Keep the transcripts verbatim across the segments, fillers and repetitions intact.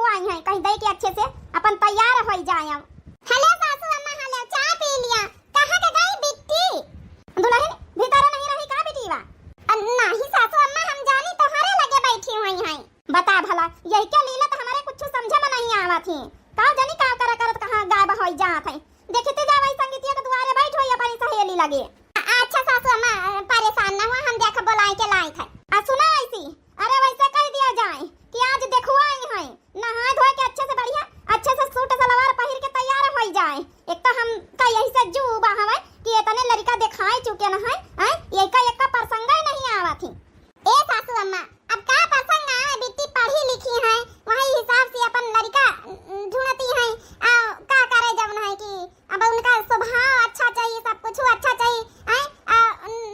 आई हैं, कहीं दे के अच्छे से अपन तैयार होइ जाए। हले सासू अम्मा, हले, चाय पी लिया। कहाँ के गई बिट्टी? दुलहिन भीतर नहीं रही का बिटिया? अ, नहीं सासू अम्मा, हम जानी तोहरे लगे बैठी हुई हैं। बता भला, यही क्या लीला तो हमरे कुछ समझे में नहीं आवत ही। का जानी का कर करत कहाँ गायब होइ जात है। देखते जावा, संगीतिया के दुआरे बैठ होई अपनी सहेली लगे। अच्छा सासू अम्मा, परेशान न हुआ, हम देख बोलाए के लाइत है। आ सुना ऐसी, अरे वैसे कह दिया जाए कि आज देखुआ आई हैं, नहाए धोए के अच्छे से बढ़िया, अच्छे से सूट सलवार पहिर के तैयार होइ जाए। एक तो हम का यही से जू उबा हवे कि इतने लड़का देखाए चुके न है, हैं? यही का एक का प्रसंग ही नहीं आवत ही। ए सासू अम्मा, अब का प्रसंग आवे, बिट्टी पढ़ी लिखी हैं, वही हिसाब से अपन लड़का, उम, ढूंढती हैं। आ, का करे जौन है कि अब उनका स्वभाव अच्छा चाहिए, सब कुछ अच्छा चाहिए, हैं? आ,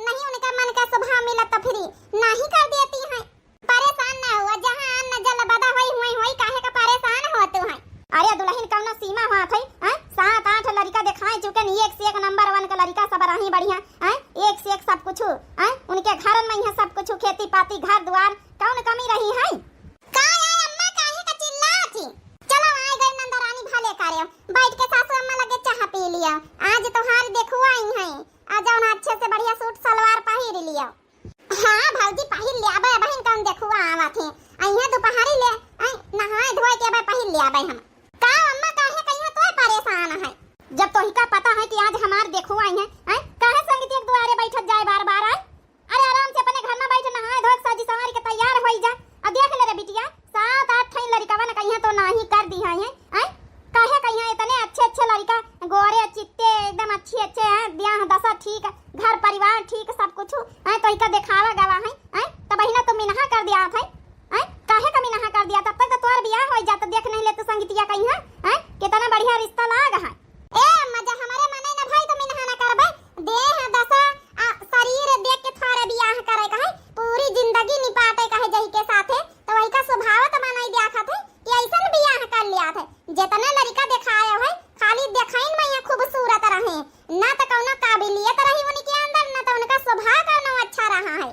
नहीं उनका मन का स्वभाव मिला तो फिर नहीं कर देती हैं। परेशान ना हुआ, जहाँ अन्न जल बदा होई, हुई, हुई, काहे का परेशान हो तू है? अरे दुलहिन, कौनो सीमा हुआ थे, हैं? सात आठ लड़का देखाए चुके न, एक से एक नंबर वन का लड़का सब रही बढ़िया, हैं? एक से एक सब कुछ, हैं? उनके घर में यह सब कुछ, खेती पाती, घर द्वार, कौन कमी रही है? का है अम्मा, काहे का चिल्लात ही? चलो, आ गई नंदरानी, भले करे, बैठ के सासू अम्मा लगे चाह पी लिया। आज तोहार देखुआ आई हैं, आ जाओ ना, अच्छे से बढ़िया सूट सलवार पहिर लिया। हाँ भौजी, पहिर ले, अबे बहिन कौन देखुआ आवत है, अइहे दोपहरी ले, आई नहाए धोए के अबे पहिर ले अबे हम। का अम्मा, काहे कहिया तोय परेशान है? जब तोहिका पता है कि आज हमार देखुआ आई है, आई काहे संगीतिया के दुआरे बैठत जाए बार बार, आई? अरे आराम से अपने घर में बैठ, नहाए धोए, साजी संवारी के तैयार होई जा। अब देख ले रे बिटिया, सात आठ ठई लड़िकवन कहिया तो नाही कर दिहा है, आई? काहे कहिया इतने अच्छे अच्छे लड़िका, गोरे चित्ते, एकदम अच्छे अच्छे हैं, ब्याह दशा ठीक, घर परिवार ठीक, सब कुछ, हैं, तोहिका देखावा गवा है, हैं, तब बहिना तू मिनहा कर दिया था, हैं, काहे का मिनहा कर दिया? तब तक तो तोर बियाह हो जात, देख नहीं ले तू संगीतिया कहिया, हैं, कितना बढ़िया रिश्ता लाग है। ए अम्मा, जब हमरे मने न भाई तो मिनहा न करबे, देह दशा आ शरीर देख के थोड़े बियाह करे का है, पूरी जिंदगी निपाटे का है जही के साथे, तो वही का स्वभाव तो मनाई दिया खाते कि ऐसन बियाह कर लिया थे। जितने लड़िका देखाए है, खाली देखाइन में ये खूबसूरत रहे, ना तो कौनो काबिलियत रही उनके अंदर, ना तो उनका स्वभाव कौनो अच्छा रहा है।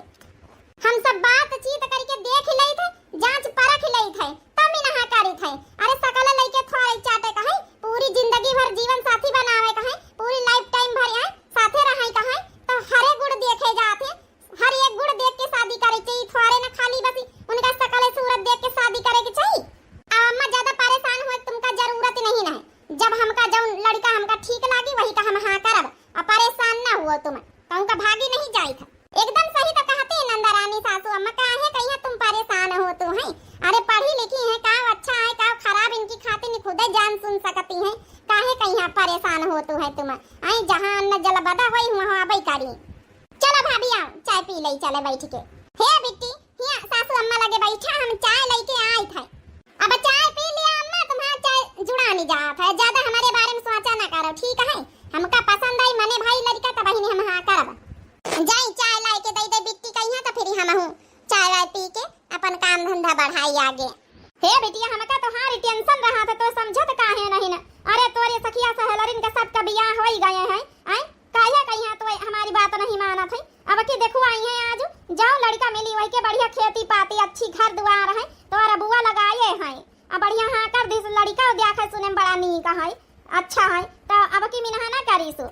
हम सब बातचीत करके देख लेइत है, जांच परख लेइत है, तब मिनहा करित है। अरे सकल लइके थोड़े चाटे का है, पूरी जिंदगी भर जीवन साथी बनावे का है, पूरी life time भर है साथे रहे का है, तो हरे गुण देखे जात है, हर एक गुण देख के शादी करे चाहिए। थोड़े न खाली बस उनका सकल सूरत देख के शादी करे के चाहिए। अब अम्मा ज्यादा परेशान होए, तुमका जरूरत नहीं है। जब हमका जौन लड़िका हमका ठीक लागी वही का हम हाँ करब, अब परेशान ना हुआ तुम, तुमका भागी नहीं जाइत है। एकदम सही तो कहती है नंदा रानी सासू अम्मा, काहे कहिया तुम परेशान हो तू है? अरे पढ़ी लिखी है, का अच्छा है का खराब, इनकी खातिर खुदे जान सुन सकती है, काहे कहिया परेशान हो तू है तुम? आई जहाँ अन्न जल बदा होई हुआ हो अबई करी। चलो भाभी आओ, चाय पी ले चले बैठ के। हे बिट्टी, हिया सासू अम्मा लगे बैठा, हम चाय लेके आइत है। अब चाय पी लिया अम्मा, तुम्हारा चाय जुड़ा नहीं जात है, ज्यादा हमारे बारे में सोचा ना करो, ठीक है? हमका पसंद आई मने भाई लड़िका, तब ही हम हाँ करब। जाई चाय लाए के दे दे बिट्टी कहिया, तो फिर हम हूँ चाय वाय पी के अपन काम धंधा बढ़ाई आगे। हे बिटिया, हमका तोहारी tension रहा था, तो समझत काहे नहीं न? अरे तोरे सखिया सहेलरिन के सबका बियाह होई गए हैं, आय? काहे कहिया तो हमारी बात नहीं मानत है? अब की देखो आई है आज, जाओ लड़िका मिली वही के बढ़िया खेती पाती, अच्छी घर दुआर है, तोरा बुआ लगाए हैं, अब बढ़िया हाँ कर दिस लड़िका, देखा सुने में बड़ा नीक है, अच्छा है, तो अब की मिनहा ना करीसु।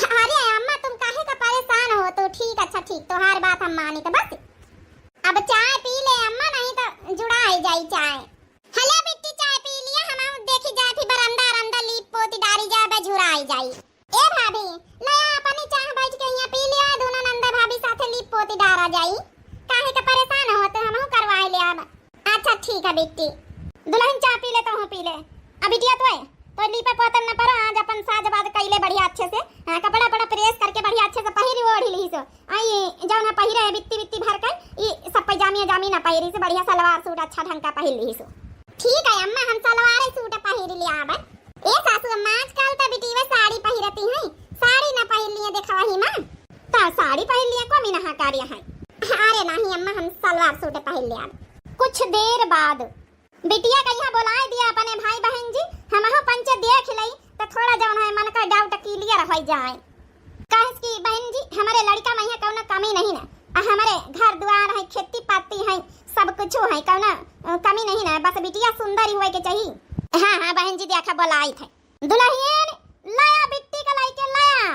अरे अम्मा, तुम काहे का परेशान हो? तो ठीक, अच्छा ठीक, तोहार बात हम मानी तो बस। अब चाय पी ले अम्मा, नहीं तो जुड़ाई जाई चाय। हले बिट्टी, चाय पी लिया, हम देखी जाए फिर बरंदा अरंदा लीप पोती डारी जाए, बे झुराई जाई। ए भाभी, ले आ अपनी चाय, बैठ के यहाँ पी लिया, दोनों नंदा भाभी साथे लीप पोती डारा जाई। काहे का परेशान हो, तो हमहू करवाए ले अब। अच्छा ठीक है बिट्टी। दुलहिन चाय पी ले, तोहू पी ले। अब बिटिया तोय, तो लीपे पोतन न परो, आज अपन साज बाज कैले बढ़िया अच्छे से, हाँ, कपड़ा पड़ा press करके बढ़िया अच्छे से पहिरी ओढ़ी लिहिसो। आई जौन है पहिरे है बित्ती बित्ती भर के, ई सब पैजामी जामी ना पहिरिसो, बढ़िया सलवार सूट अच्छा ढंग का पहिर लिहिसो। ठीक है अम्मा, हम सलवार सूट पहिर लिया अब। ए सासू अम्मा, आजकल तो बिटिया साड़ी पहिरती हैं, साड़ी ना पहिर लिए देखवा ही माँ। तो साड़ी पहिर लिए को मिनहा कार्य है। अरे नहीं अम्मा, हम सलवार सूट पहिर लिया अब। कुछ देर बाद बिटिया कहिया बोलाए दिया अपने भाई बहन जी, हमहू पंचे देख लई, तो थोड़ा जौन है मन का doubt clear हो जाए। कहे कि बहन जी, हमारे लड़का में यहाँ कौनो कमी नहीं ना, आ हमारे घर द्वार है, खेती पाती है, सब कुछ है, कौनो, अ, कमी नहीं ना, बस बिटिया सुंदर ही होए के चाहिए। हाँ, हाँ, बहन जी, देखा बोलाइत है। दुलहिन, लाया बिट्टी का लाइके लाया।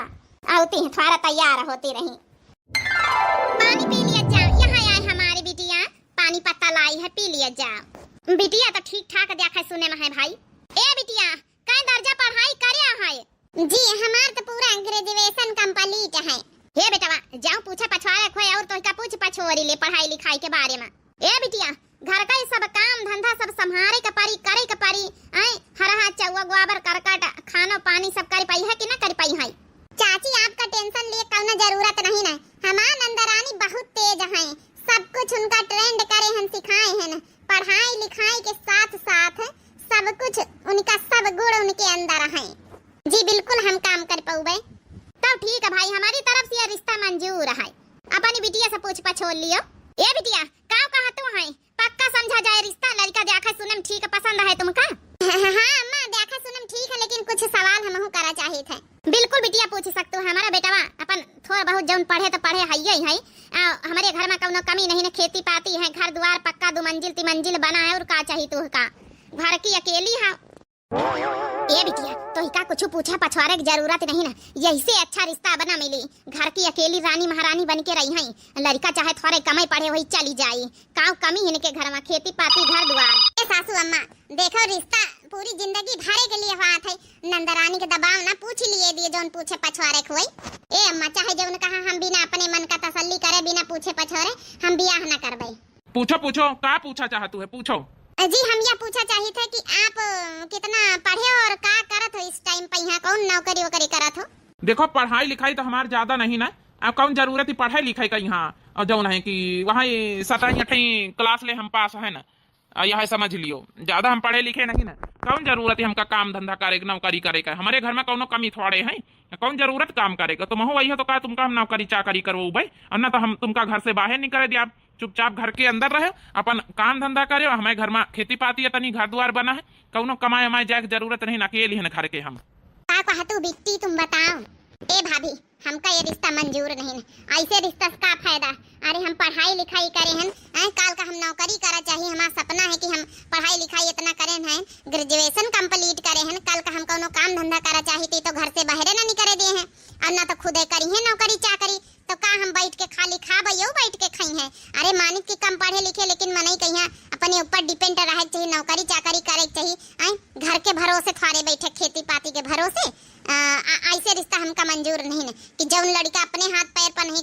आवती है, थोड़ा तैयार होती रही। पानी पी लिया जाओ, यहाँ आए हमारी बिटिया, पानी पत्ता लाई है, पी लिया जाओ। बिटिया तो ठीक ठाक देखा सुने में है भाई। ए बिटिया, कई दर्जा पढ़ाई करे है? जी, हमार तो पूरा graduation complete है। हे बेटवा, जाओ पूछे पछवारे खोए और तोहिका पूछ पछोरी ले पढ़ाई लिखाई के बारे में। ए बिटिया, घर का ये सब काम धंधा सब संभारे के परी, करे के परी। आए, हरहा चौवा गोबर करकट, खानो पानी सब कर पाई है कि ना कर पाई है? चाची, आपका tension लिए कौनो जरूरत नहीं ना, हमार नंदरानी बहुत तेज है, सब कुछ उनका trained करे हन, सिखाए हन, पढ़ाई लिखाई के साथ साथ सब कुछ उनका, सब गुण उनके अंदर है। जी बिल्कुल, हम काम कर पउबे। तब ठीक है भाई, हमारी तरफ से ये रिश्ता मंजूर है। अपनी बिटिया से पूछ पछोर लियो। ए बिटिया, का कहत हो है? पक्का समझा जाए रिश्ता, लड़का देखा सुने में ठीक पसंद है तुमका? हाँ, हाँ, अम्मा, देखा सुने में ठीक है, लेकिन कुछ सवाल हमहू करा चाहित है। बिल्कुल बिटिया, पूछ सकतू। हमारा बेटवा अपन थोड़ा बहुत जौन पढ़े तो पढ़े हइये ही है। आ, हमारे घर में कौनो कमी नहीं ना, खेती पाती है, घर दुआर पक्का दो मंजिल ती मंजिल बना है, और का चाही तू का? घर की अकेली है। ए बिटिया, तोहिका कुछ पूछे पछवारे की जरूरत नहीं ना, यही से अच्छा रिश्ता बना मिली। घर की अकेली रानी महारानी बन के रही है, लड़का चाहे थोड़े कमाई पढ़े वही चली जाई, का कमी इनके घर में, खेती पाती घर दुआर। ए सासू अम्मा, देखो रिश्ता पूरी जिंदगी भरे के लिए हुआ थे, नंदरानी के दबाव ना पूछ लिए दिए जौन पूछे पछवारे के होई। ए अम्मा, चाहे जौन कहा, हम बिना अपने मन का तसल्ली करे, बिना पूछे पछोरे हम बियाह ना करबे। पूछो, पूछो, का पूछा चाहतू है, पूछो। अ, जी, हम यह पूछा चाहित है कि आप, अ, कितना पढ़े हो और का करत हो इस time पे, यहाँ कौन नौकरी वोकरी करत हो? देखो, पढ़ाई लिखाई तो हमार ज्यादा नहीं ना, अब कौन जरूरत ही पढ़े लिखे का यहाँ, और जौन है कि वहाँ ये सतवीं अठवीं class ले हम पास है ना, आ, यह समझ लियो, ज्यादा हम पढ़े लिखे नहीं ना, कौन जरूरत है हमका काम धंधा करे के, नौकरी करे का? हमारे घर में कौनो कमी थोड़े है, कौन जरूरत काम करे का? तुम हो वही हो तो का तुमका हम नौकरी चाकरी करवाउबे, और ना तो हम तुमका घर से बाहर निकले दिया। चुपचाप घर के अंदर रहे, अपन काम धंधा करे, और हमारे घर में खेती पाती है, तनी घर दुआर बना है, कौनो कमाए वमाए जाए के जरूरत नहीं, अकेली है घर के हम। का कहतू बिट्टी, तुम बताओ। ए भाभी, हमका ये रिश्ता मंजूर नहीं है। ऐसे रिश्ता से का फायदा? अरे हम पढ़ाई लिखाई करे हन, ऐ काल का हम नौकरी करा चाहिए। हमार सपना है कि हम पढ़ाई लिखाई इतना करे हैं, graduation complete करे हन, काल का हम कौनो काम धंधा करा चाहिए तो घर से बाहरे ना निकले दे हैं, और ना तो खुदे करी है नौकरी चाकरी, तो का हम बैठ के खाली खाबे, यो बैठ के खाई हैं? अरे मानिक कि कम पढ़े लिखे, लेकिन मनई कहिया अपने ऊपर depend रहे के चाहिए, नौकरी चाकरी करे के चाहिए, ऐ घर के भरोसे थोड़े बैठे, खेती पाती के भरोसे। आ, आ, ऐसे रिश्ता हमका मंजूर नहीं है कि जौन लड़का अपने हाथ पैर पर नहीं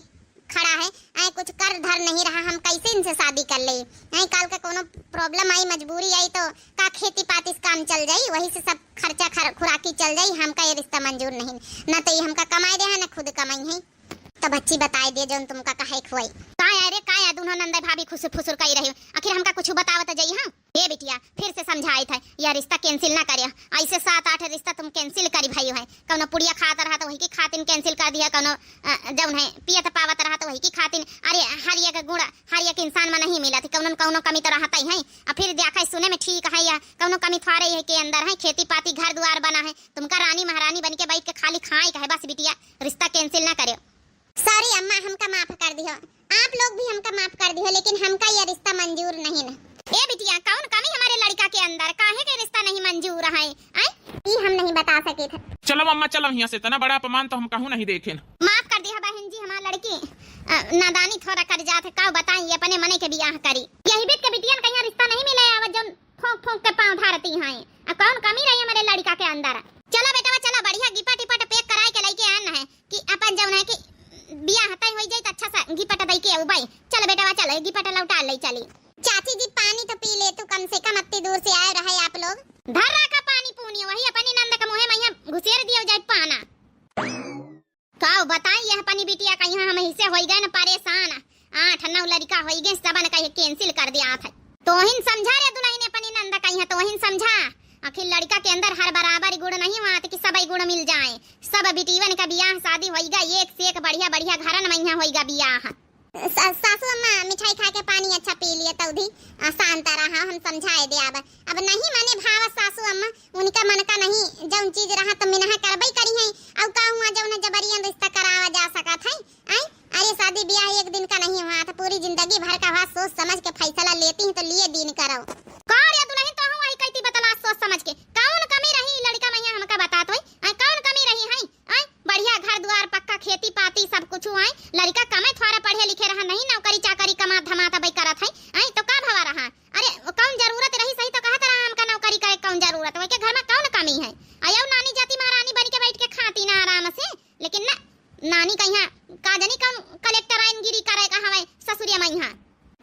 खड़ा है, ऐ कुछ कर धर नहीं रहा, हम कैसे इनसे शादी कर ले? ऐ काल का कोनो problem आई, मजबूरी आई तो का खेती पाती से काम चल जाई? वही से सब खर्चा खर-, खुराकी चल जाई। हमका ये रिश्ता मंजूर नहीं, ना तो ये हमका कमाए दे है, ना खुद कमाई है। तो बच्ची बताए दे जौन तुमका कहे के होई। का है रे, का है दुनो नंदे भाभी खुसुर फुसुर कई रही हो? आखिर हमका कुछ बतावत जाई, हाँ? ए बिटिया, फिर से समझाइत है, यह रिश्ता cancel ना करे। ऐसे सात आठ रिश्ता तुम cancel करी भाई है। कौनो पुड़िया खात रहा तो वही की खातिन cancel कर दिया, कौनो, अ, जौन है पियत पावत रहा तो वही की खातिन। अरे हर एक गुण हर एक इंसान में नहीं मिलत, कौनो न कौनो कमी तो रहत ही है। और फिर देखा सुने में ठीक है, या कौनो कमी थोड़े है के अंदर है, खेती पाती घर दुआर बना है, तुमका रानी महारानी बन के बैठ के खाली खाए का है बस बिटिया, रिश्ता cancel ना करे। Sorry अम्मा, हमका माफ कर दियो, आप लोग भी हमका माफ कर दियो, लेकिन हमका ये रिश्ता मंजूर नहीं ना। ए बिटिया, कौन कमी हमारे लड़का के अंदर, काहे के रिश्ता नहीं मंजूर है? आय? ई हम नहीं बता सके थे। चलो अम्मा, चलो यहाँ से, इतना बड़ा अपमान तो हम कहूँ नहीं देखे। माफ कर दिया बहन जी, हमार लड़की, अ, नादानी थोड़ा कर जात है, का बताई, ये अपने मने के बियाह करी। यही बीत के बिटियन कहीं रिश्ता नहीं मिले, आवत जौन फोंक फोंक के पाँव धारती हैं। आ कौन कमी रही हमारे लड़का के अंदर? चला बेटवा चला, बढ़िया गिपट इपट pack कराए के लइके आन है कि अपन जौन है कि बियाह तय होई जाई त अच्छा सा गिपट दई के अउबई। चल बेटवा चल, गिपट लौटा ले चली। चाची जी पानी तो पी ले तू, कम से कम अत्ती दूर से आए रहे आप लोग। धर रखा पानी पूनी, वही अपनी नंद के मुँहे में यहाँ घुसेर दियो जाए पाना। का बताई, यह अपनी बिटिया का यहाँ हम हिस्से होई गए न परेशान। आठ नौ लड़का होई गए, सबन का ये cancel कर दिया था। तोहिन समझा रे दुलहिन, अपनी नंद का यहाँ तोहिन समझा। आखिर लड़का के अंदर हर बराबर गुण नहीं हुआ कि सब गुण मिल जाए। सब बिटिवन का बियाह शादी होई गए, एक से एक बढ़िया बढ़िया घरन में यहाँ होई गा बियाह। सा-, सासू अम्मा मिठाई खा के पानी अच्छा पी लिए तौधी, आ, शांत रहा, हम समझाए दे अब। अब नहीं माने भाव सासू अम्मा, उनका मन का नहीं, जौन चीज रहा तो मिनहा करबई करी है। अउ का हुआ जौन जबरियन रिश्ता करावा जा सकत है? आय, अरे, शादी ब्याह एक दिन का नहीं हुआ था, पूरी जिंदगी भर का हुआ। सोच समझ के फैसला लेती हैं तो लिए दिन करो। का रे दुलहिन, तोहू वही कहती बतला सोच समझ के। कौन कमी रही लड़का मइहाँ हमका बतात होई? आय, कौन कमी रही है? आय, बढ़िया घर दुआर, पक्का खेती पाती, सब कुछ है। लड़का कमे थोड़ा पढ़े लिखे रहा, नहीं नौकरी चाकरी कमा धमा तबई करत है। आय, तो का भवा रहा? अरे, कौन जरूरत रही, सही तो कहत रहा, हमका नौकरी करे कौन जरूरत? वही के घर में कौन कमी है? आयो नानी जाती महारानी बन के बैठ के खाती ना आराम से, लेकिन ना, नानी कहिया का जानी कौन कलेक्टर आइनगिरी करे का हवे ससुरिया मइहाँ।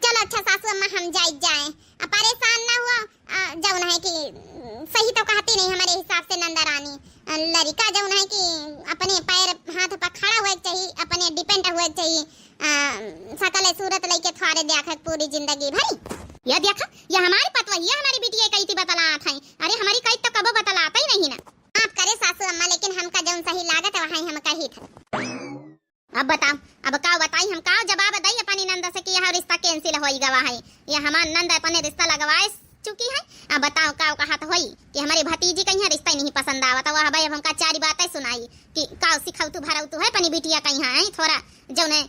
चलो अच्छा सासू अम्मा, हम जाइत जाए, आ, परेशान ना हुआ। आ, जौन है कि, उम, सही तो कहती नहीं हमारे हिसाब से नंदा रानी। आ, लड़का जौन है कि अपने पैर हाथ पर खड़ा हुए के चाहिए, अपने डिपेंड हुए के चाहिए। आ, सकल सूरत लइके थोड़े देखा पूरी जिंदगी भरी। ये देखा, ये हमारी पतवहिया हमारी बिटिया कही थी बतलात है। अरे हमारी कही तो कबो बतलाता ही नहीं ना। माफ करे सासू अम्मा, लेकिन हमका जौन सही लागत है वही हम कही था। अब बताओ, अब का बताई, हम का जवाब दई अपनी नंद से कि यह रिश्ता कैंसिल होई गवा है, ये हमार नंद अपने रिश्ता लगवाए चुकी है। अब बताओ का कहत होई कि हमारी भतीजी का यहाँ रिश्ता ही नहीं पसंद आवत, वह भाई अब हमका चारी बातें सुनाई कि का सिखौतू भरौतू है अपनी बिटिया का यहाँ है, थोड़ा जौने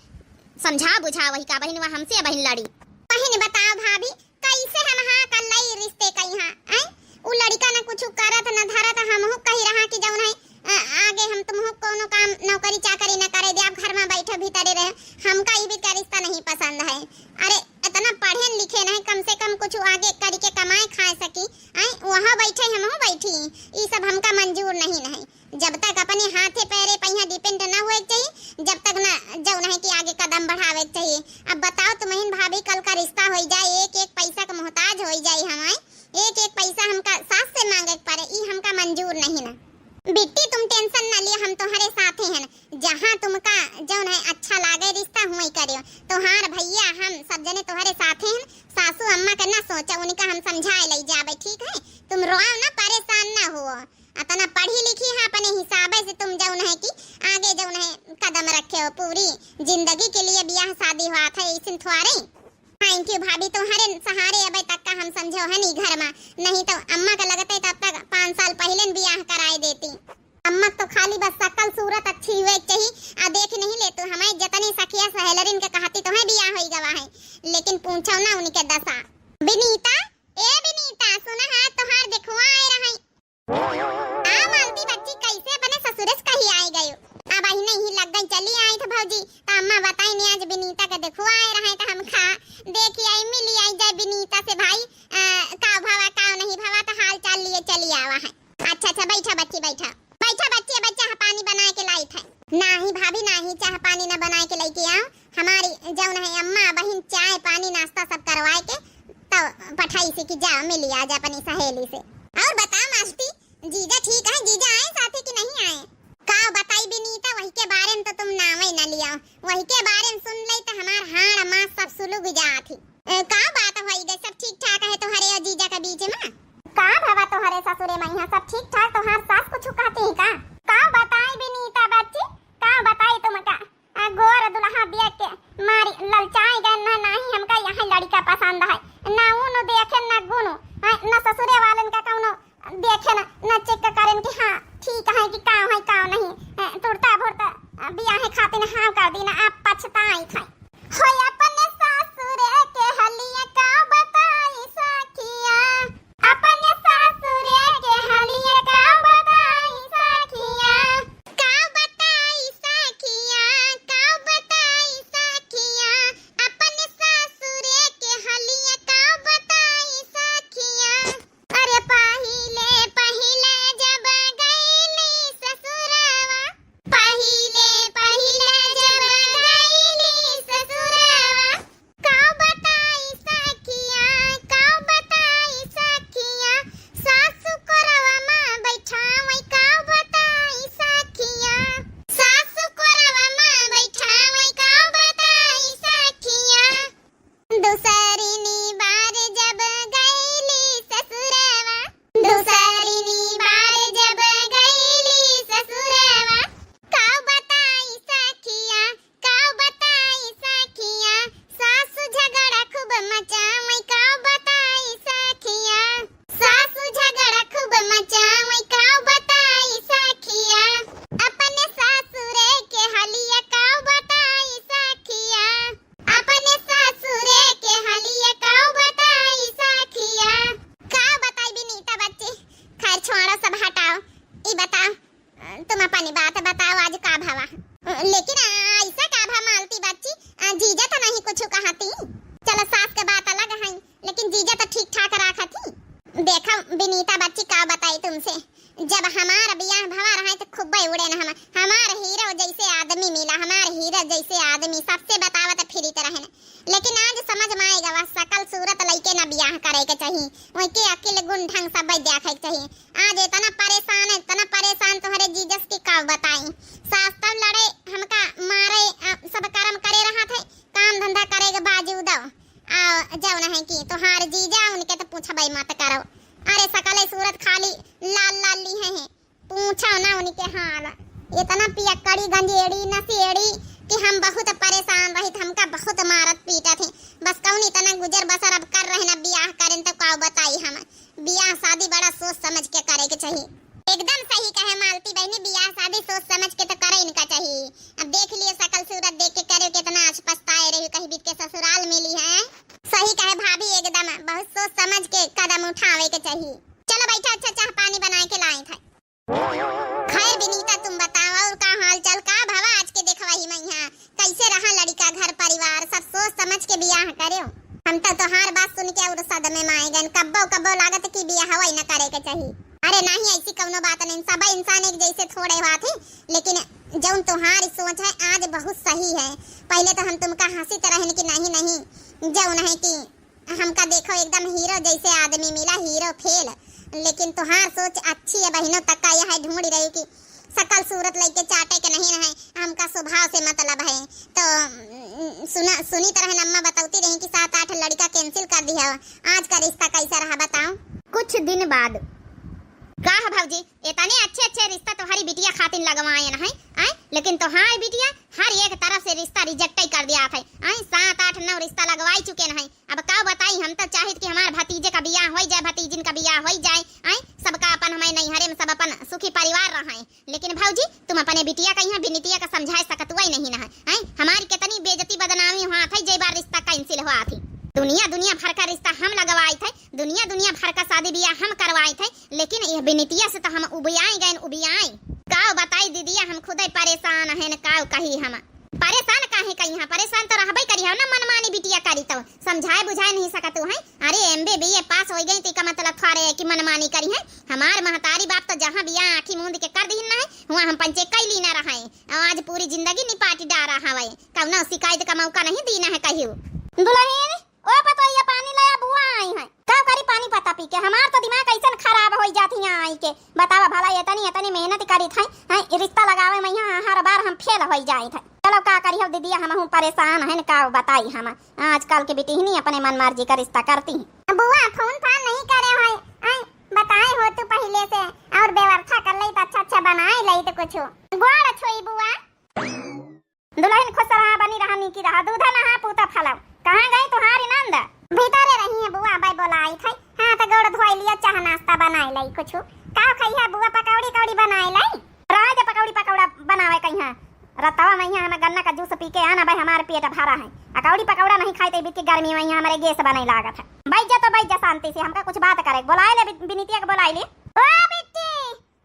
समझा बुझा वही का बहिन वह हमसे बहिन लड़ी। बहिन बताओ भाभी, कैसे हम हाँ कर लई रिश्ते कइहाँ, हैं? उ लड़िका न कुछ करत न धरत, हमहू कही रहा कि जौन है, अ, आगे हम तुमहू कोनो काम नौकरी चाकरी न करे दे, आप घर में बैठे भीतरे रहे, हमका ई भी का रिश्ता नहीं पसंद है। अरे इतना पढ़े लिखे नहीं, कम से कम कुछ आगे करके कमाए खाए सकी, हैं? वहाँ बैठे हमहू बैठी, ई सब हमका मंजूर नहीं है। जब तक अपने हाथे पैरे पे यहाँ डिपेंड ना होए के चाहिए, जब तक ना जौन है कि आगे कदम बढ़ावे के चाहिए। अब बताओ तुमहिन भाभी, कल का रिश्ता होई जाए, एक एक पैसा का मोहताज होई जाए हमारे, एक एक पैसा हमका सास से मांगे के पड़े, ई हमका मंजूर नहीं ना। बिट्टी तुम टेंशन ना लिया, हम तुम्हारे साथे हैं, जहाँ तुमका जौन है अच्छा लागे रिश्ता हुई करियो। तोहार भैया हम सब जने तुम्हारे साथे हैं, सासू अम्मा के ना सोचा, उनका हम समझाए ले जाबे, ठीक है? तुम रोआओ ना, परेशान ना हुओ। अतना पढ़ी लिखी है अपने हिसाबे से, तुम जौन है कि आगे जौन है कदम रखे हो, पूरी जिंदगी के लिए ब्याह शादी हुआ था, ऐसे थोड़े। थैंक यू भाभी, तुम्हारे सहारे अबे तक का हम समझो है नहीं घर में, नहीं तो अम्मा का लगते तब तक पाँच साल पहले न ब्याह कराए देती। अम्मा तो खाली बस शकल सूरत अच्छी हुए के चाहिए, आ देख नहीं ले तू हमारे जतनी सखिया सहेलरिन के कहती तो है ब्याह होई गवा है, लेकिन पूछो ना उनके दशा। विनीता, ए विनीता, सुना है तोहार देखुआ आए रहे। आ मालती बच्ची, कैसे अपने ससुरे से कही आए गयो? अब अहिने ही लग गई, चली आई थे भौजी, त अम्मा बताई ने आज विनीता के देखो आए रहे, त हम खा देखी आई, मिली आई जाए विनीता से भाई, अ, का भवा का नहीं भवा, त हाल चाल लिए चली आवा है। अच्छा अच्छा, बैठा बच्ची, बैठा, बैठा बच्ची, अब चाह पानी बनाए के लाई थे। नाही भाभी नाही, चाह पानी ना बनाए के लेके आओ, हमारी जौन है अम्मा बहिन चाय पानी नाश्ता सब करवाए के तो पठाई से कि जा मिली आज अपनी सहेली से। और बता मास्ती, जीजा ठीक है? जीजा आए साथे कि नहीं आए? का बताई विनीता, वही के बारे में तो तुम नावे न लिया, वही के बारे में सुन ले तो हमार हाड़ मास सब सुलुग जात ही। ए, का बात होई गई, सब ठीक ठाक है तुम्हारे और जीजा के बीच में? का भवा तुम्हारे ससुरे में यहाँ सब ठीक ठाक, तुम्हार सास कुछ कहती है का? का बताई विनीता बच्ची, का बताई तुमका? आ, गोर दुल्हा देख के मारी ललचाई गए ना, नाही हमका यहाँ लड़का पसंद है, ना ऊनु देखे ना गुनु, हाँ, ना ससुरे वालन का कौनो देखे ना, ना चेक करें कि हाँ ठीक है कि का है का नहीं। ए, तुरता भुरता बियाहे खातिर हाँ कर दी ना, आप पछताई थे। होय अपने सासुरे के हलिया का बताई सखिया, अपने सासुरे के हलिया का बताओ, तुम अपनी बात बताओ, आज का भवा? लेकिन ऐसा का भा मालती बच्ची, जीजा तो नहीं कुछ कहती। चलो, सास के बात अलग है, लेकिन जीजा तो ठीक ठाक राखत ही। देखो विनीता बच्ची, का बताई तुमसे, जब हमार बियाह भवा रहा है तो खूबे उड़े न हम, हमार हीरो जैसे आदमी मिला, हमार हीरो जैसे आदमी सबसे बतावत फिरित रहे न। लेकिन आज समझ में आए गवा, सकल सूरत लइके न बियाह करे के चाही, उनके अकिल गुण ढंग सब देखे के चाही। आज इतना परेशान, इतना परेशान तोहरे जीजस की का बताई। सास तब लड़े, हमका मारे, अ, सब कर्म करे रहा थे, काम धंधा करे के बावजूद। आ, जौन है कि तोहार जीजा, उनके तो पूछबे मत करो। अरे, सकले सूरत खाली लाल लाल लिहे हैं, पूछो ना उनके हाल। इतना पियक्कड़ी, गंजेड़ी, नशेड़ी कि हम बहुत परेशान रहित, हमका बहुत मारत पीटत हैं। बस कौन इतना गुजर बसर अब कर रहे ना, बियाह करें तो का बताई हम। बियाह शादी बड़ा सोच समझ के करे के चाही। एकदम सही कहे मालती बहनी, बियाह शादी सोच समझ के तो करे इनका चाही। अब देख लिए, सकल सूरत देख के करे, कितना आज पछताए रही, कहीं बीत के ससुराल मिली है। सही कहे भाभी, एकदम बहुत सोच समझ के कदम उठावे के चाही। चलो बैठा, अच्छा चाह पानी बनाए के लाए थे। खैर विनीता, तुम बताओ और का हाल चाल, का भवा आज के देखवाही में यहाँ? कैसे रहा लड़िका, घर परिवार, सब सोच समझ के बियाह करेउ। हम तो तोहार बात सुन के और सदमे में आए गए। कब्बो कब्बो लागत कि बियाह वही न करे के चाही। अरे नहीं, ऐसी कौनो बात नहीं, सब इंसान एक जैसे थोड़े हुआ थे, लेकिन जौन तोहार सोच है आज बहुत सही है। पहले तो हम तुमका हंसित रहन कि नहीं नहीं, जौन है कि हमका देखो एकदम हीरो जैसे आदमी मिला, हीरो फेल। लेकिन तोहार सोच अच्छी है बहिनो, तक्का यह ढूंढ रही कि सकल सूरत लइके चाटे के नहीं रहे, हमका स्वभाव से मतलब है। तो, उम, सुना, सुनी तरह अम्मा बतौती रही कि सात आठ लड़िका cancel कर दिया। आज का रिश्ता कैसा रहा बताओ? कुछ दिन बाद। का है भौजी, इतने अच्छे अच्छे रिश्ता तोहारी बिटिया खातिर लगवाए न है, आय? लेकिन तोहार बिटिया हर एक तरफ से रिश्ता reject ही कर दिया है, आय? सात आठ नौ रिश्ता लगवाई चुके न है, अब का बताई, हम तो चाहित कि हमार भतीजे का बियाह होई जाए, भतीजिन का बियाह होई जाए, आय, सबका अपन हमारे नैहरे में सब अपन सुखी परिवार रहे। लेकिन भौजी, तुम अपने बिटिया का यहाँ बिनितिया का समझाए सकतुआ ही नहीं न है, आय, हमारी कितनी बेइज्जती बदनामी हुआ था, जय बार रिश्ता cancel हुआ थी। दुनिया दुनिया भर का रिश्ता हम लगवाए थे, दुनिया दुनिया भर का शादी बियाह हम करवाए थे, लेकिन यह बिनितिया से तो हम उबियाए गए, उबियाए। का बताई दीदिया, हम खुदे परेशान हैं, का कही हम। परेशान काहे कही हैं? परेशान तो रहबे करी हो ना, मनमानी बिटिया करी तो समझाए बुझाए नहीं सकत हो हैं। अरे एम बी बी ए पास हो गई तो का मतलब थोड़े है कि मनमानी करी हैं। हमार महतारी बाप तो जहाँ बिया आँखी मूंद के कर दीन ना है, हुआ हम पंचे कैली ना रहे। और आज पूरी जिंदगी निपाटी डारा हवे, कौनो शिकायत का मौका नहीं दीना है कहियो। दुल्हन, ओ पतोहिया, पानी लाया, बुआ आई हैं। का करी पानी पता पी के? हमार तो दिमाग ऐसन खराब होई जात हियाँ आई के। बतावा भला, इतनी, इतनी मेहनत करी थे, हैं, रिश्ता लगावे में यहाँ हर बार हम फेल होई जाए थे। चलो का करी हो दीदिया, हम हूँ परेशान हैं, का बताई हम। आजकल के बिटिहनी अपने मन मर्जी का रिश्ता करती हैं। बुआ फोन फान नहीं करे हो, हैं, बताए हो तू पहले से, और व्यवस्था कर ले तो अच्छा अच्छा बनाए ले तो कुछ। गोड़ छुई बुआ। दुल्हन खुश रहा, बनी रहा, नीकी रहा, दूधा नहा पूता फलाओ। कहाँ गई तुहारी नंद? भीतरे रही है बुआ, बाई बोलाई थई। हाथ गोड़ धोई लियो, चाह नाश्ता बनाई लाई कुछ। का खई है बुआ, पकौड़ी कौड़ी बनाई लाई? रहे दे पकौड़ी पकौड़ा बनावे कहीं है। रतवा में यहाँ हमें गन्ना का जूस पी के आना भाई, हमारे पेट भरा है। पकौड़ी पकौड़ा नहीं खाई तो बीच की गर्मी में यहाँ हमारे गैस बने लागत है। बैठ जा तो बैठ जा शांति से, हमका कुछ बात करे, बोलाई ले बि-, बिनितिया के बोलाई ले। ओ बिट्टी,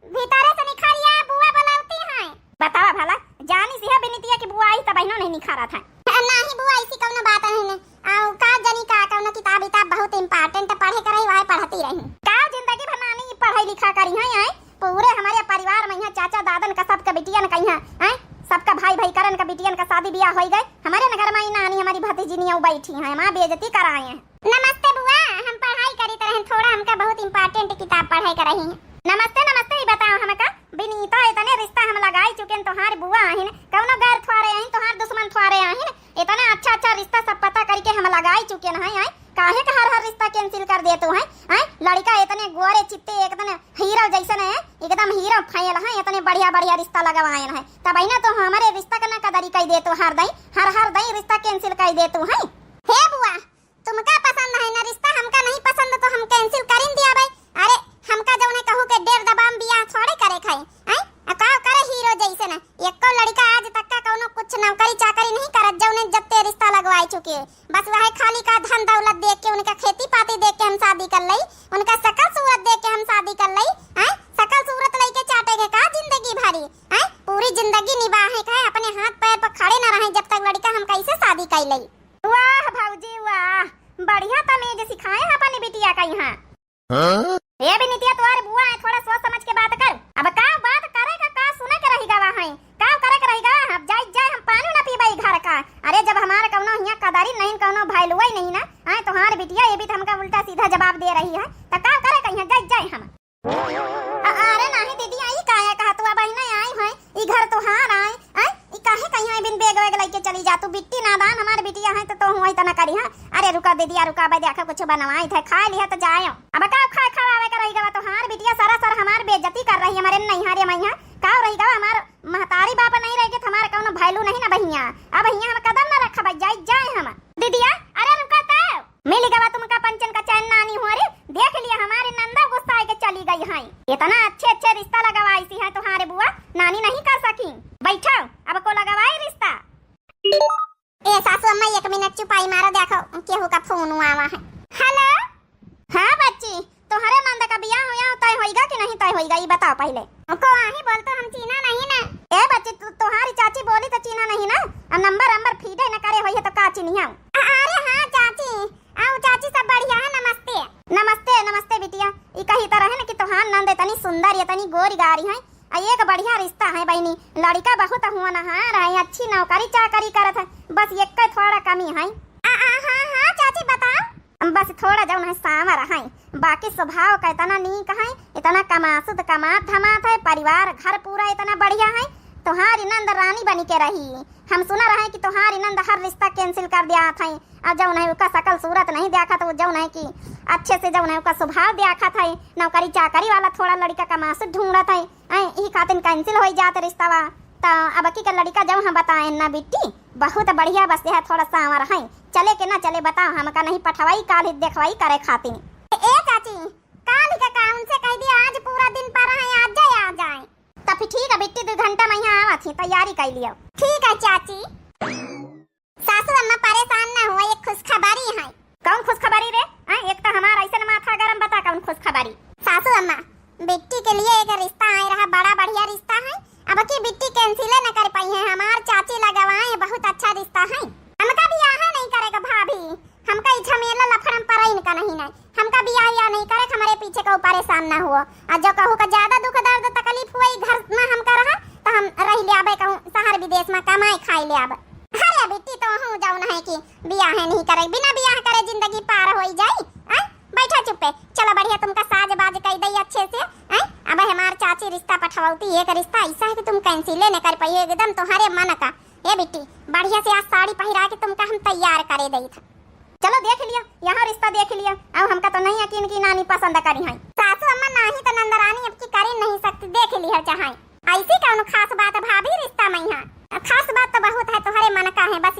भीतरे से निखरिया, बुआ बोलावती हैं। बतावा भला, जानी सी है बिनितिया की बुआ आई, तब बहिनो नहीं निखारा था। नहीं बुआ, ऐसी कौनो बात नहीं ने। आउ का जानी का कौनो किताब इताब बहुत important पढ़े के रही, वही पढ़ती रही। का जिंदगी भर नानी पढ़ाई लिखा करी हैं, आए? पूरे हमारे परिवार में यहाँ चाचा दादन का सबका बिटियन का यहाँ, आए? सबका भाई भाई करन का बिटियन का शादी ब्याह होई गए। हमारे नगर में ही नानी हमारी भतीजिनियाँ बैठी हैं, हमार बेइज्जती कराए हैं। नमस्ते बुआ, हम पढ़ाई करीत रहन, थोड़ा हमका बहुत important किताब पढ़े के रही। नमस्ते, नमस्ते, ई बताओ हमका, बिनीता, इतने रिश्ता हम लगाई चुकेन, तोहार बुआ आहिन, कौनो गैर थ्वारे आहिन, तोहार दुश्मन थ्वारे आहिन, इतना अच्छा अच्छा रिश्ता सब पता करके हम लगाई चुकेन हैं, हैं? काहे का हर हर रिश्ता cancel कर देतू हैं, हैं? लड़िका इतने गोरे चित्ते, एकदम हीरो जैसन है, एकदम हीरो फेल है, इतने बढ़िया बढ़िया रिश्ता लगवाएन हैं, तब ना तो हमारे रिश्ता का ना कदरी कई देतू, हर दई, हर हर दई रिश्ता cancel कई देतू हैं। हे बुआ, तुमका पसंद है ना रिश्ता, हमका नहीं पसंद तो हम cancel करिन दिया भाई। अरे हमका जौने कहू के डेर दबाम बियाह थोड़े करे खाए, हैं? आ का करे हीरो जैसे ना, एको लड़िका आज तक का कौनो कुछ नौकरी चाकरी नहीं करत, जौने जब ते रिश्ता लगवाए चुके। बस वह खाली का धन दौलत देख के, उनका खेती पाती देख के हम शादी कर लई, उनका शकल सूरत देख के हम शादी कर लई, हैं? शकल सूरत लइके चाटे हाँ? ए बिनितिया, तोहार बुआ है, थोड़ा सोच समझ के बात कर। अब का बात करे का, का सुने के रहि गवा है, का करे के रहि गवा है? अब जाई जाए, हम पानी ना पीबे ई घर का। अरे, जब हमार कौनो हियाँ कदरी नहीं, कौनो value ही नहीं ना, आए तोहार बिटिया ये भी तो हमका उल्टा सीधा जवाब दे रही है, तो का करे कहीं जाई जाए हम। अ-, अरे नाही दीदी, आई काहे कहा तू, अब अहिने आई है, ई घर तोहार आए, आए, ई काहे कहीं बिन bag वैग लइके चली जा तू? बिट्टी नादान हमार बिटिया है तो तोहू इतना करी है। अरे रुका दीदी, आ रुका, अबे देखा कुछ बनवाई थे, खाए लिहा तो जाए। अब का खाए खवावे के रहि गवा, तोहार बिटिया सरासर हमार बेइज्जती कर रही है, हमारे नैहरे मैया। का रहि गवा, हमार महतारी बाप नहीं रह गए तो हमार कौनो value नहीं ना बहिया। अब हियाँ हम कदम ना रखब, जाई जाए हम। दीदिया, अरे रुका तो। मिल गवा तुमका पंचन का चैन नानी हो रे। देख लिया हमारे नंदा गुस्सा के चली गई हैं। इतना अच्छे अच्छे रिश्ता लगवाई सी है तुम्हारे बुआ, नानी नहीं कर सकी। बैठो, अब को लगवाई रिश्ता। ए सासू अम्मा, एक मिनट चुपाई मारो, देखो केहू का फोन आवा है। हेलो। हाँ बच्ची, तोहरे नंद का बियाह होया तय होइगा कि नहीं तय होइगा, ई बताओ पहले। को आही बोल तो हम चीन्हा नहीं ना। ए बच्ची, तू, तोहारी चाची बोली तो चीन्हा नहीं ना। अब नंबर नंबर फीडे न करे होइहे तो का चिन्हिया? अ-, अरे हाँ चाची, आओ चाची, सब बढ़िया है, नमस्ते। नमस्ते, नमस्ते बिटिया। ई कही तो रहे न कि तोहार नंद इतनी सुंदर, इतनी गोरी गारी है, आ एक बढ़िया रिश्ता है बहिनी, लड़िका बहुत होनहार है, अच्छी नौकरी चाकरी करत है, बस एक थोड़ा कमी है। आ, आ, हाँ, हाँ, चाची, बताओ। बस थोड़ा जौन है सांवर है, बाकी स्वभाव का इतना नीक है, इतना कमासुत कमात धमात है, परिवार घर पूरा इतना बढ़िया है, तोहारी नंद रानी बनी के रही। हम सुना रहे कि तोहारी नंद हर रिश्ता cancel कर दियात है, और जौन है ओका शकल सूरत नहीं देखत, वो जौन है कि अच्छे से जौन है ओका स्वभाव देखत है, नौकरी चाकरी वाला थोड़ा लड़िका कमासुत ढूंढत है, ऐं, ई खातिन cancel होई जात रिश्तावा। त अबकी का लड़िका जब हम बताएन ना बिट्टी, बहुत बढ़िया बस है, थोड़ा सांवर है। चले के ना चले बताओ, हमका नहीं पठवाई काल ही देखवाई करे खातिन। ए चाची, काल ही का, का उनसे कह दिया आज पूरा दिन पर है, आज जाए, आ जाए। त फिर ठीक है बिट्टी, दो घंटा में यहाँ आवत ही, तैयारी कर लियो। ठीक है चाची। सासू अम्मा परेशान ना हुआ, एक खुशखबरी है। कौन खुशखबरी रे? हैं, एक तो हमार ऐसन माथा गरम, बता कौन खुशखबरी? सासू अम्मा, बिट्टी के लिए एक रिश्ता आए रहा, बड़ा बढ़िया रिश्ता है। अबकी बिट्टी cancel न कर पाई है, हमार चाची लगवाए हैं, बहुत अच्छा रिश्ता है। हमका बियाह नहीं करेगा भाभी, हमका ई झमेला लफड़म पर इनका नहीं, नहीं। हमका बियाह या नहीं करे, हमरे पीछे कहू परेशान ना हुआ। आ जो कहू का ज्यादा दुख दर्द तकलीफ हुआ ई घर में हमका रहा, तो हम रह ले आबे कहू शहर विदेश में कमाए खाए ले आबे। अरे बिट्टी, तोहू जौन है कि बियाह नहीं करे, बिना बियाह करे जिंदगी पार होई जाई। आय, बैठा चुप्पे, चलो बढ़िया तुमका साज बाज कई दई अच्छे से। आय, अब हमार चाची रिश्ता पठवौती, एक रिश्ता ऐसा है कि तुम cancel न कर पाइए, एकदम तुम्हारे मन का। ए बिट्टी, बढ़िया से आज साड़ी पहिरा के तुमका हम तैयार करे दई था। चलो देख लिया, यहाँ रिश्ता देख लिया। अब हमका तो नहीं यकीन कि नानी पसंद करी हैं। सासू अम्मा, नाही तो नंदरानी अब की करे नहीं सकती, देख लिया चाहे। ऐसी कौन खास बात है भाभी रिश्ता में यहाँ? खास बात तो बहुत है, तुम्हारे मन का है, बस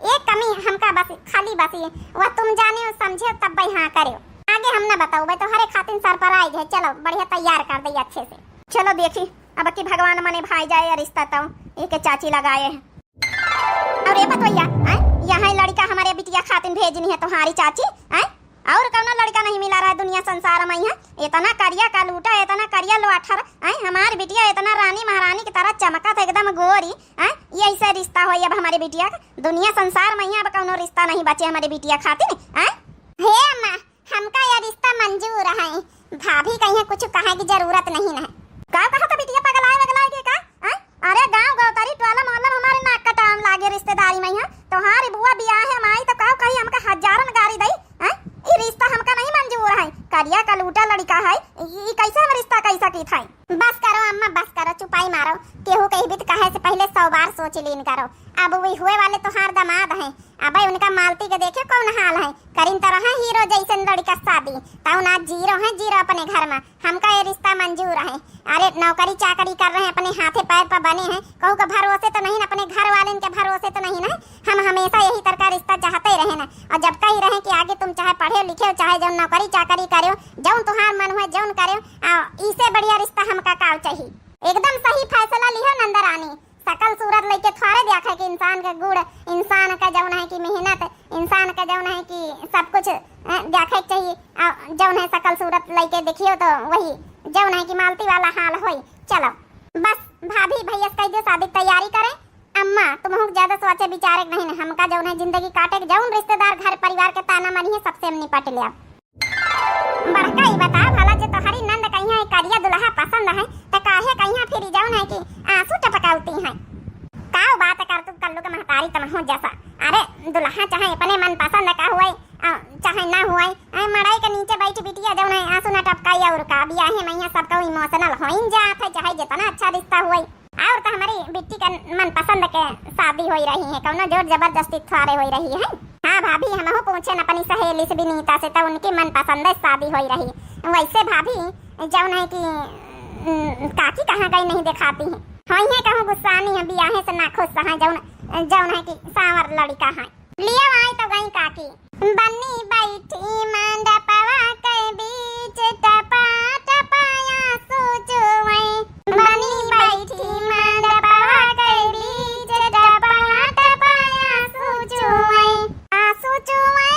एक कमी हमका बस, खाली बस ये, वह तुम जाने और समझे तब भाई हाँ करे। आगे हम ना बताओ भाई, तुम्हारे खातिर surprise है। चलो बढ़िया तैयार कर दे अच्छे से। चलो देखी, अब की भगवान मने भाई जाए या रिश्ता तो एक चाची लगाए है। और ये पतोहिया, हैं? यहाँ लड़का हमारे बिटिया खातिन भेजनी है तुम्हारी चाची, हैं? और कौनो लड़का नहीं मिला रहा है दुनिया संसार में यहाँ। इतना करिया कलूटा, इतना करिया लोआठर, हैं? हमारी बिटिया इतना रानी महारानी की तरह चमकत है, एकदम गोरी, हैं? ये ऐसा रिश्ता होई अब हमारे बिटिया का? दुनिया संसार में यहाँ अब कौनो रिश्ता नहीं बचे हमारे बिटिया खातिन, हैं? हे अम्मा, हमका यह रिश्ता मंजूर है। भाभी कहीं कुछ कहे की जरूरत नहीं है। का कहा था बिटिया, पगलाए वगलाए के का? हैं? अरे गाँव गौतरी टोला मोहल्ला में हमारे नाक कटाम लागे रिश्तेदारी में यहाँ। तुम्हारी बुआ बियाह है माई तो का कही, हमका हजारन गारी दई, हैं? ई रिश्ता हमका नहीं मंजूर है। करिया कलूटा लड़का है, ई, ई कैसे हम रिश्ता कैसा की था? बस करो अम्मा, बस करो, चुपाई मारो। केहू कही भी तो कहे से पहले सौ बार सोच लीन करो। अब वही हुए वाले तोहार दामाद हैं, अबे उनका मालती के देखे कौन हाल है, करिन तो रहा हीरो जैसन लड़का शादी, तउन आज zero है, zero अपने घर में। हमका ये रिश्ता मंजूर है। अरे नौकरी चाकरी कर रहे हैं, अपने हाथे पैर पर बने हैं, कहू के भरोसे तो नहीं ना, अपने घर वाले के भरोसे तो नहीं ना। हम हमेशा यही तरह का रिश्ता चाहते ही रहे ना, और जब कही रहे कि आगे तुम चाहे पढ़े लिखे हो, चाहे जौन नौकरी चाकरी करे हो, जौन तुहार मन हुए जौन करे हो, आ, इसे बढ़िया रिश्ता हमका का चाहिए। एकदम सही फैसला लिहो नंदरानी। शकल सूरत लइके थोड़े देखे कि इंसान के गुण, इंसान का जौन है कि मेहनत, इंसान का जौन है कि सब कुछ, अ, देखे के चाहिए। आ जौन है शकल सूरत लइके देखियो तो वही जौन है कि मालती वाला हाल होई। चलो बस भाभी भैया से कह दियो शादी की तैयारी करें। अम्मा तुमहू के ज्यादा सोचे विचारे के नहीं न, हमका जौन है जिंदगी काटे के जौन रिश्तेदार घर परिवार के ताना मारी है सबसे हम निपट लिया। बड़का ई बतावा भला, जे तोहरी नंद कहिया ई करिया दुल्हा पसंद है, त काहे कहिया फिर जौन है कि आंसू टपकावती है? का बात कर तू कल्लू के महतारी तमहू जैसा। अरे दुल्हा चाहे अपने मन पसंद का हुए, आ, चाहे ना हुए, आ, मड़ई के नीचे बैठ बिटिया जौन है आंसू न टपकाई और का, बियाहे मइया सब केहू emotional होइन जात है, चाहे जितना अच्छा रिश्ता हुए। और तो हमारी बिट्टी के मन पसंद के शादी होई रही है, कौनो जोर जबरदस्ती थोड़े होई रही है। हाँ भाभी, हमहू पूछे न अपनी सहेली से विनीता से, तो उनकी मन पसंद शादी होई रही। वैसे भाभी जौन है कि, उम, काकी कहाँ गई नहीं दिखाती है, होई है कहूँ गुस्सानी है, बियाहे से नाखुश है, जौन, जौन है कि सांवर लड़का है। लिया आई तो गई काकी। बनी बैठी मंडपवा के बीच, टपा टपा आंसू चुवई। बनी बैठी मंडपवा के बीच, टपा टपा आंसू चुवई। आंसू चुवई,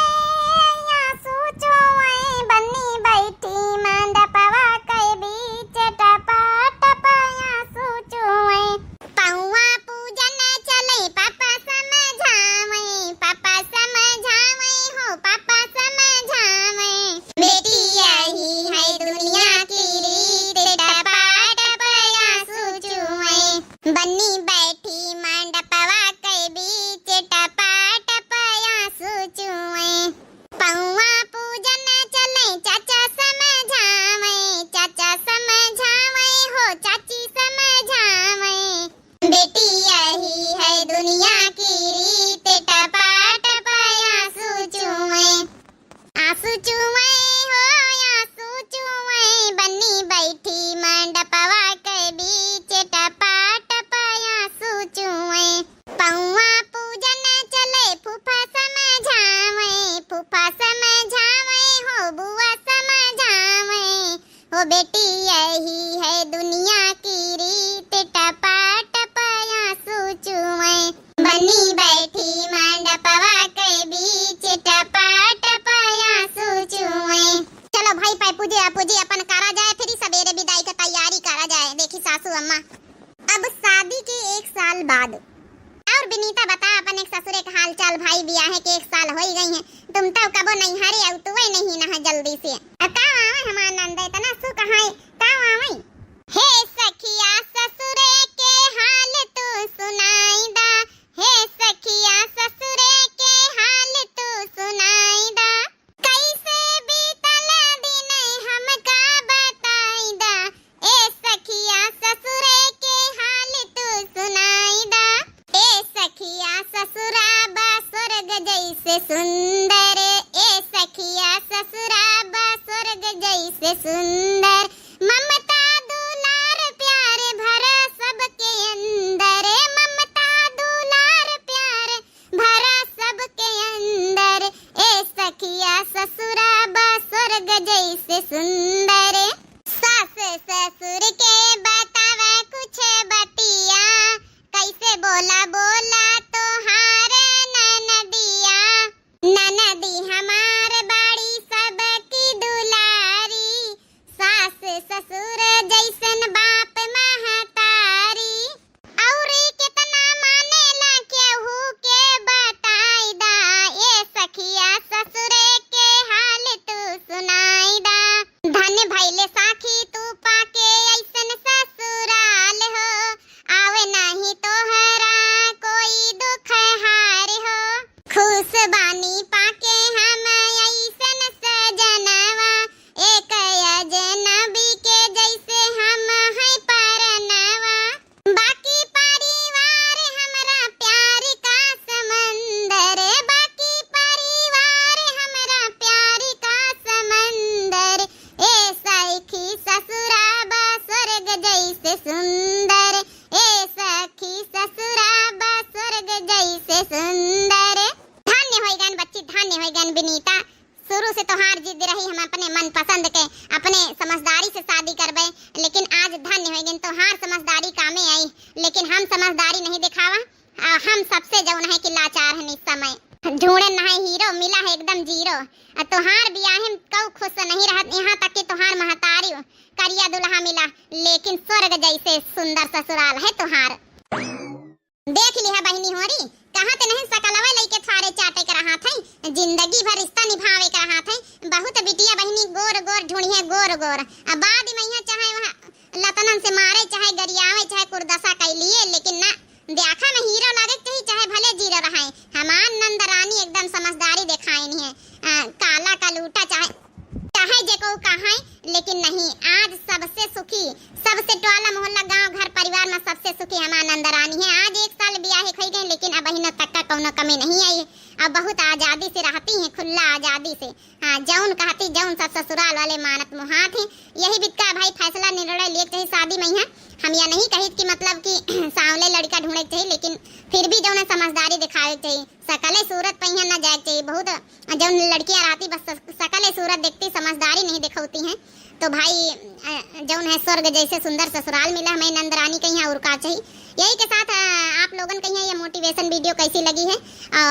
आंसू चुवई, बनी बैठी मंडपवा के बीच, टपा टपा आंसू चुवई। पौआ पूजन चले पापा समझावे, पापा समझावे हो, पापा समझावे। बेटी यही है दुनिया की रीत, टपा टप आंसू चुए। बनी बैठी मंडपवा के बीच, टपा टप आंसू चुए। पौआ पूजन चले चाचा समझावे, चाचा समझावे हो, चाची समझावे। बेटी यही है दुनिया की रीत, टपा टप आंसू चुए। आंसू चुए हो, आंसू चुए, बनी बैठी मंडपवा के बीच, टपा टप आंसू चुए। पौआ पूजन चले फूफा समझावे, फूफा समझावे हो, बुआ समझावे। हो बेटी यही है दुनिया की रीत, टपा टप आंसू चुए। बनी बैठी मंडपवा के बीच, टपा टप आंसू चुए। चलो भाई, पै पूजे, आ पूजे अपन करा जाए, फिर सबेरे विदाई के तैयारी करा जाए। देखी सासू अम्मा। अब शादी के एक साल बाद। और विनीता बता अपन एक ससुरे के हाल चाल, भाई बियाहे के एक साल होई गई है, तुम तो कबो नैहरे अउतुए नहीं ना है जल्दी से। अब का आवे हमार नंद, इतना सुख है, का आवे? हे सखिया ससुरे के हाल तू सुनाई दा, हे सखिया ससुरे के हाल तू सुनाई दा। कैसे बीतल दिन हमका बताई दा, ए सखिया ससुरे के हाल तू सुनाई दा। ए सखिया ससुरा बा स्वर्ग जैसे सुंदर, ए सखिया ससुरा बा स्वर्ग जैसे सुंदर। ममता दुलार प्यार भरा सबके अंदर, ममता दुलार प्यार भरा सबके अंदर। ए सखिया ससुरा बा स्वर्ग जैसे सुंदर। सास ससुर के बतावा कुछ बतिया, कैसे बोला बोला तोहार ननदिया। ननदी हमार बाड़ी सबकी दुलारी, सास ससुर जैसन बाप महतारी। और केतना मानेला केहू के बताई दा, ए सखिया ससुरे के हाल तू सुनाई दा। धन्य भइले साखी तू पाके ऐसन ससुराल हो, आवे नाही तोहरा कोई दुख हार हो। खुश बानी पाके हम ऐसन सजनवा, एक अजनबी के जैसे हम हैं परनवा। बाकी परिवार हमरा प्यार का समंदर, बाकी परिवार हमरा प्यार का समंदर। ए सखी ससुरा बा स्वर्ग जैसे सुंदर, ए सखी ससुरा बा स्वर्ग जैसे सुंदर। धन्य होइगन बच्ची, धन्य होइगन विनीता। शुरू से तोहार जिद रही हम अपने मनपसंद के, अपने समझदारी से शादी करबे, लेकिन आज धन्य होइगन तोहार समझदारी कामे आई, लेकिन हम समझदारी नहीं दिखावा। आ, हम सबसे जौन है कि लाचार हन इस समय। ढूंढे न है हीरो, मिला है एकदम जीरो। आ, तोहार बियाहे में कऊ खुश नहीं रहत, यहाँ तक कि तोहार महतारी करिया दुल्हा मिला, लेकिन स्वर्ग जैसे सुंदर ससुराल है तोहार। देख लिहा बहिनी होरी, कहा त नहीं सकलवा लइके थारे चाटे के रहत है, जिंदगी भर रिश्ता निभावे के रहत है। बहुत बिटिया बहिनी गोर गोर ढूंढिए, गोर गोर। अब बाद में यहाँ चाहे वहाँ लतनन से मारे, चाहे गरियावे, चाहे कुर्दसा कइ लिए, लेकिन ना, देखा में हीरो लागे के चाही, चाहे भले जीरो रहे। हमार नंद रानी एकदम समझदारी देखाइन है। आ, काला कलूटा चाहे, चाहे जेको कहे, लेकिन नहीं, आज सबसे सुखी, सबसे टोला मोहल्ला गांव घर परिवार में सबसे सुखी हमार नंद रानी है। आज एक साल बियाहे होइ गए, लेकिन अब अबहिन तक का कौनो कमी नहीं आई है। अब बहुत आजादी से रहती हैं, खुला आजादी से। हाँ, जौन कहती, जौन सब ससुराल वाले मानत मुहात हैं। यही बितका भाई फैसला निर्णय लिए के चाही शादी में यहाँ। हम यह नहीं कहित कि मतलब कि सांवले लड़का ढूंढे के चाही, लेकिन फिर भी जौन है समझदारी दिखावे के चाही। सकले सूरत पे यहाँ ना जाए के चाही। बहुत जौन लड़कियाँ रहती बस सक-, सकले सूरत देखती, समझदारी नहीं दिखौती हैं। तो भाई, अ, जौन है स्वर्ग जैसे सुंदर ससुराल मिला हमें नंद रानी के यहाँ, और का चाही। यही के साथ, अ, आप लोगन के यहाँ ये मोटिवेशन वीडियो कैसी लगी है? अ,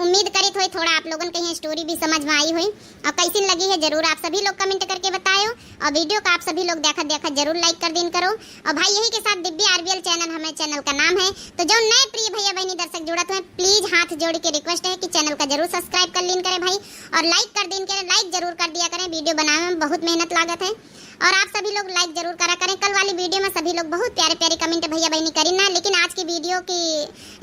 उम्मीद करित होई थोड़ा आप लोगन के यहाँ स्टोरी भी समझ में आई होई। और कैसी लगी है जरूर आप सभी लोग कमेंट करके बतायो। और वीडियो का आप सभी लोग देखत देखत जरूर लाइक कर दीन करो। और भाई यही के साथ दिव्या आरबीएल चैनल हमें चैनल का नाम है। तो जौन नए प्रिय भैया बहनी दर्शक जुड़त हुए, प्लीज हाथ जोड़ के रिक्वेस्ट है कि चैनल का जरूर सब्सक्राइब कर लीन करे भाई। और लाइक कर दीन करे, लाइक जरूर कर दिया करें, वीडियो बनावे में बहुत मेहनत लागत है। और आप सभी लोग लाइक जरूर करा करें। कल वाली वीडियो में सभी लोग बहुत प्यारे प्यारे कमेंट भैया बहनी करी ना, लेकिन आज की वीडियो की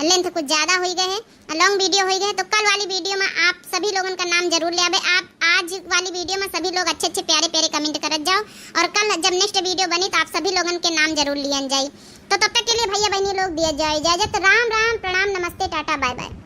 लेंथ कुछ ज़्यादा हो गए है, लॉन्ग वीडियो हो गए है। तो कल वाली वीडियो में आप सभी लोगन का नाम जरूर ले आवे। आप आज वाली वीडियो में सभी लोग अच्छे अच्छे प्यारे प्यारे कमेंट करत जाओ, और कल जब नेक्स्ट वीडियो बनी तो आप सभी लोगन के नाम जरूर लियन जाई। तो तब तक के लिए भैया बहनी लोग दिया जाए इजाजत। राम राम, प्रणाम, नमस्ते, टाटा, बाय बाय।